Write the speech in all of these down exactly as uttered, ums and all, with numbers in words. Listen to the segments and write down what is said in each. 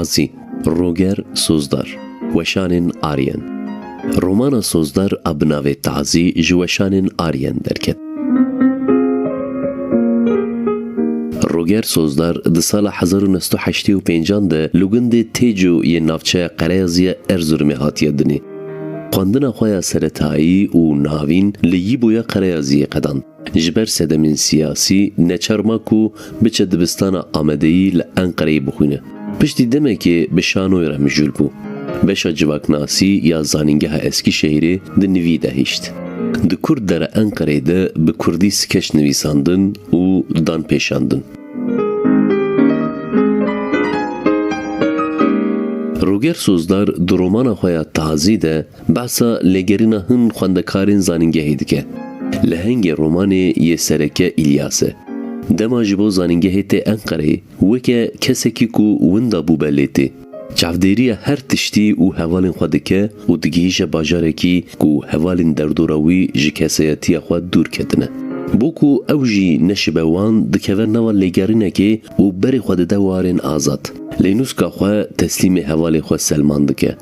Tazî, Roger Sozdar, Weşanên Aryen. Romana Sozdar a bi navê Tazî ji Weşanên Aryen derket. Roger Sozdar di sala hezar û neh sed û heştê û pêncan de li gundê Têco yê navçeya Qereyaziya Erzurumê hatiye dinê. Xwendina xwe ya seretayî û navîn li Yîboya Qereyaziyê qedand. Ji ber sedemên siyasî neçar ma ku biçe dibistana Amedeyî li Enqereyê bixwîne. Piştî demekê bi şanoyê re mijûl bû. Beşa civaknasî ya Zanîngeha Eskîşehîrê di nivî de hişt. Di Kurd Dere Enqereyê de bi kurdî skeç nivîsandin û dan pêşandin. Roger Sozdar di romana xwe ya Tazî de behsa lêgerîna hin xwendekarên zanîngehê dike. Lehengê romanê yê sereke Îlyas e. Dema ji bo zanîngehê tê Enqereyê, weke kesekî ku winda bûbe lê tê. Çavdêriya her tiştî û hevalên xwe dike û digihîje bajarekî ku hevalên derdora wî ji kesayetiya xwe dûr ketine. Bo ku ew jî neşibe wan, dikeve nava lêgerînekê û berê xwe dide warên azad. Lênûska xwe teslîmê hevalê xwe Selman dike.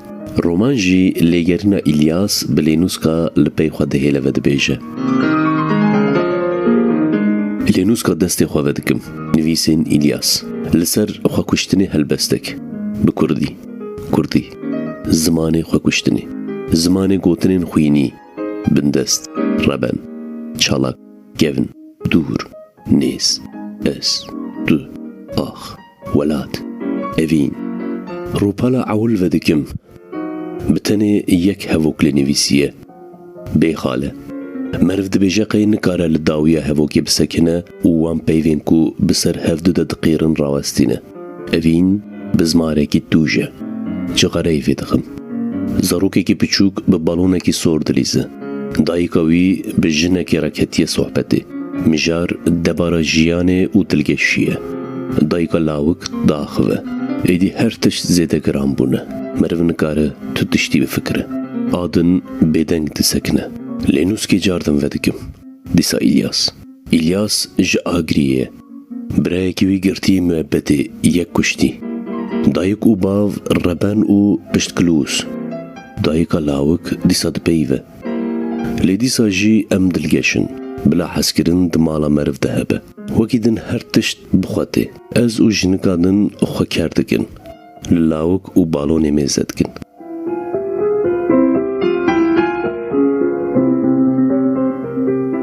Roman jî lêgerîna Îlyas bi lênûska li pey xwe dihêle vedibêje. Lênûska destê xwe vedikim. Nivîsên Îlyas. Li ser xwekuştinê helbestek. Bi kurdî. Kurdî. Zimanê xwekuştinê. Zimanê gotinên xwînî. Bindest. Reben. Çalak. Kevin. Dûr. Nêz. Ez. Tu. Ax. Welat. Evîn. Rûpela ewil vedikim. Bi tenê yek hevok lê nivîsiye. Bê xale. Meriv dibêje qey nikare li dawiya hevokê bisekine û wan peyvên ku bi ser hevdu de diqêrin rawestîne. Evîn bi zimarekî tûj e. Cixareyê vê dixim. Zarokekî piçûk bi balonekî sor dilîze. Dayika wî bi jinekê re ketiye sohbetê. Mijar debara jiyanê û dilgeşî ye. Dayika lawik diaxive. Êdî her tişt zêde giran bûne. Meriv nikare tu tiştî bifikire. A din bêdeng disekine. Lê nûskê cardin vedikim. Dîsa Îlyas. Îlyas ji Agiriyê ye. Birayekî wî girtiyê muebetê yek kuştî. Dayik û bav reben û piştgilûs. Dayika lawik dîsa dipeyive. Lê dîsa jî em dilgeş in. Bila hezkirin di mala meriv de hebe. Wekî din her tişt bi xwe tê. Ez û jinika din xwe ker dikin. Li lawik û balonê mêze dikin.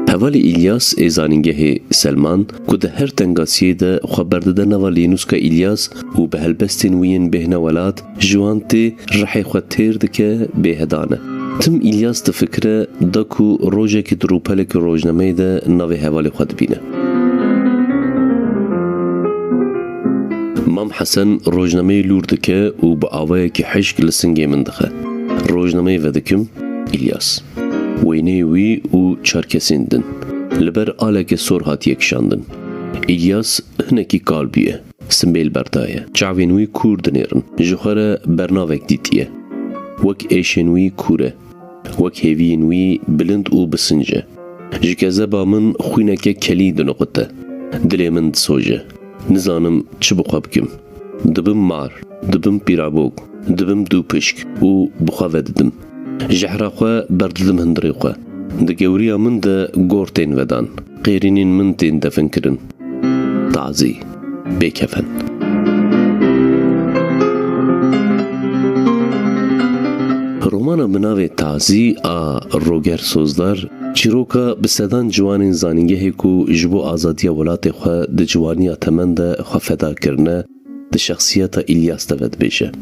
Hevalê Îlyas ê zanîngehê Selman, ku di her tengasiyê de xwe berdide nava lênûska Îlyas û bi helbestên wî yên bêhne welat, ji wan tê rihê xwe têr dike, bêhedan e. Tim Îlyas difikire, da ku rojekê di rûpeleke rojnameyê de navê hevalê xwe dibîne. Mam Hesen rojnameyê lûr dike û bi awayekî hişk li singê min dixe. Rojnameyê vedikim, Îlyas. Wêneyê wî û çar kesên din. Li ber aleke sor hatiye kişandin. Îlyas hinekî kal bûye. Simbêl berdaye. Çavên wî kûr dinêrin. Ji xwe re bernavek dîtiye. Wek êşên wî kûr e. Wek hêviyên wî bilind û bisinc e. Ji kezeba min xwîneke kelî diniqute. Dilê min disoje. Nizanim çi bi xwe bikim. Dibim mar, dibim pîrabok, dibim dûpişk û bi xwe vedidim. Jehra xwe berdidim hundirê xwe. Di gewriya min de gor tên vedan. Qêrînên min tên definkirin. Tazî. Bêkefen. Romana bi navê Tazî a Roger Sozdar, çîroka bi sedan ciwanên zanîngehê ku ji bo azadiya welatê xwe di ciwaniya temen de xwe feda kirine, di şexsiyeta Îlyas de vedibêje.